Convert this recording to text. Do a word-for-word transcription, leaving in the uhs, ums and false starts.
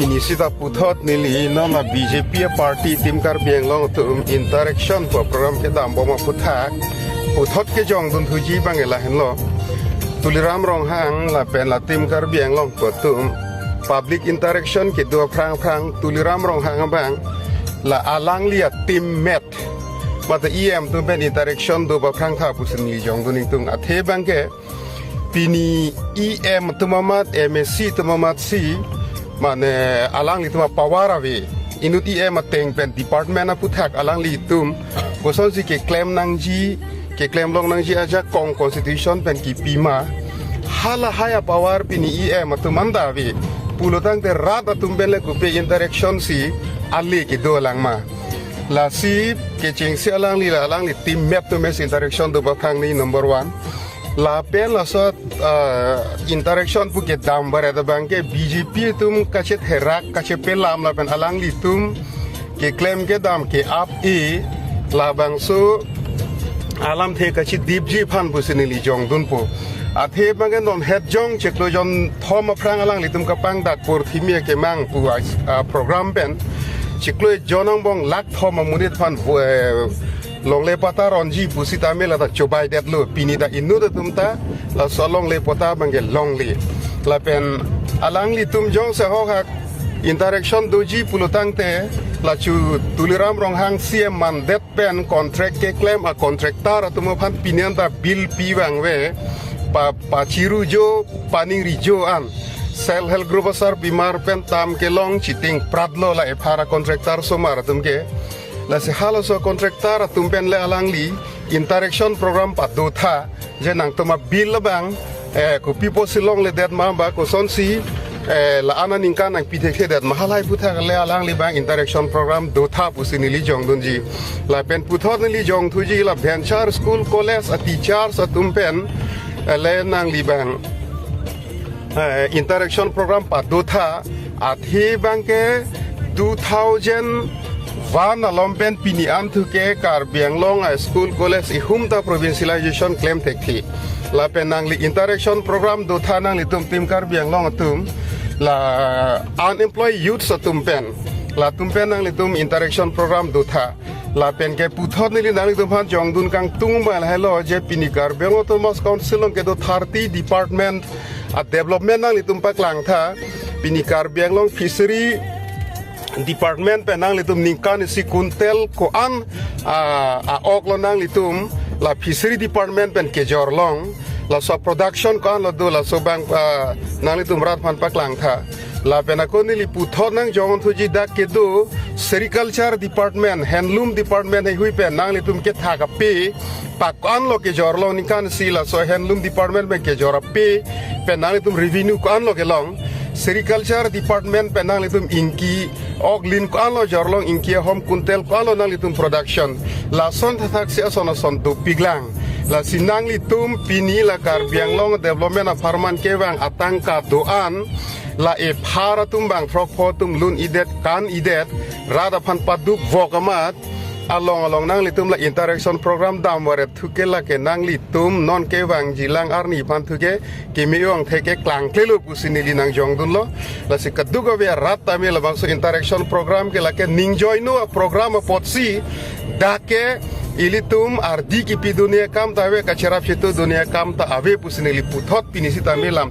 Pini sita puthot neli non la B J P party Team Karbi Anglong atum interaction pu program kedam bom aphuthak puthot kejongdun thuji abang lahenlo. Tuliram Ronghang lapen la Team Karbi Anglong pu atum public interaction kedo aphrang aphrang Tuliram Ronghang abang la alangli a team mate E M atum pen interaction do aphrang tha pusi neli jongdun ingtung. Athe abangke pini E M atum amat, M A C atum amat si, mane alanglitum a power ave. Inut E M ateng pen department aphuthak alanglitum kosonsi keklem nangji, keklem long nangji ajakong constitution pen kipi ma. Halahai a power pini E M atum anta ave. Pulotangte rat atum pen le kopi interaction si ale kedo lang ma. Lasi kechengsi alangli la alangli team mate atum si interaction do aphrang ni number one. Lapen laso, ah, interaction pu kedam baret abangke B J P atum kachetherak kachepelam lapen alanglitum keklem kedam ke-ap-e labangso alamthe kachidipji aphan pusi neli jongdunpo. Athe abangke non het jong chiklo jonthom aphrang alanglitum kapangdak Purthimi Akemang pu a, ah, program pen chiklo jon angbong lakh thom amonit aphan vo-, eh, longle patta ronji pusitame lata chobaidetlo. Pini ta inut atum ta laso longle patta abangke longle. Lapen alanglitum jongsi ahok hak interaction doji pulotangte lachu Tuliram Ronghang C M mandet pen contract keklem a contractor atum aphan pini anta bill pi vangve, pa, pachirujo, paningrijo an. Self help group asarpimar pen tam kelong chiting pratlo la ephara contractor osomar atum ke. Lasi halaso contractor atum pen le alangli interaction program padotha, je nangtum a bill abang, eh, kopi pusi longledet ma ba kosonsi, eh, la-an aningkan nangpithekthe det ma, halahai aphuthak le alangli abang interaction program dotha pusi neli jongdunji. Lapen puthot neli jongthuji la venture school college a teachers atum pen, eh, le nangli abang eh, interaction program padotha, athe abangke two thousand one along pen pini an thu ke Karbi Anglong a school college ihum ta provincialization klem thekthe. Lapen nangli interaction program dotha nanglitum Team Karbi Anglong atum, la unemployed youths atum pen, latum pen nanglitum interaction program dotha. Lapen ke puthot neli nanglitum aphan jongdun kangtung abang lahelo je pini Karbi Anglong Autonomous Council along kedo thirty department a development nanglitum paklangtha. Pini Karbi Anglong Fishery Department pen nanglitum ningkan isi kuntel ko-an, ah, a-ok lo nanglitum la Fishery Department pen kejor long, laso production ko-an lo do, laso abang, ah, nanglitum rat aphan paklangtha. Lapen ako neli puthot nangjongthuji dak kedo Sericulture Department, Handloom Department heihui pen nanglitum kethak ape, pa ko-an lo kejor long ningkan isi laso Handloom Department pen kejor ape pen nanglitum revenue ko-an lo kelong. Sericulture Department pen nanglitum ingki oklin ko-an lo jor long, ingki ahom kuntel ko-an lo nanglitum production. Lason thathaksi ason ason dopiklang. Lasi nanglitum pini la Karbi Anglong development apharman kevang atangka do-an, la ephar atum abang throk pho atum lun-idet kan-idet, rat aphan paduk vok amat, along along nanglitum la interaction program dam varet thu ke lake nanglitum non kevangji lang arni aphan thu ke keme-ong theke klangklelo pusi neli nangjongdunlo. Lasi kadokave arat tame labangso interaction program ke lake ningjoino a program apotsi dak ke ilitum ardi kipi dun akam ta ave, kacherap chetu dun akam ta ave pusi neli puthot pini sitame lam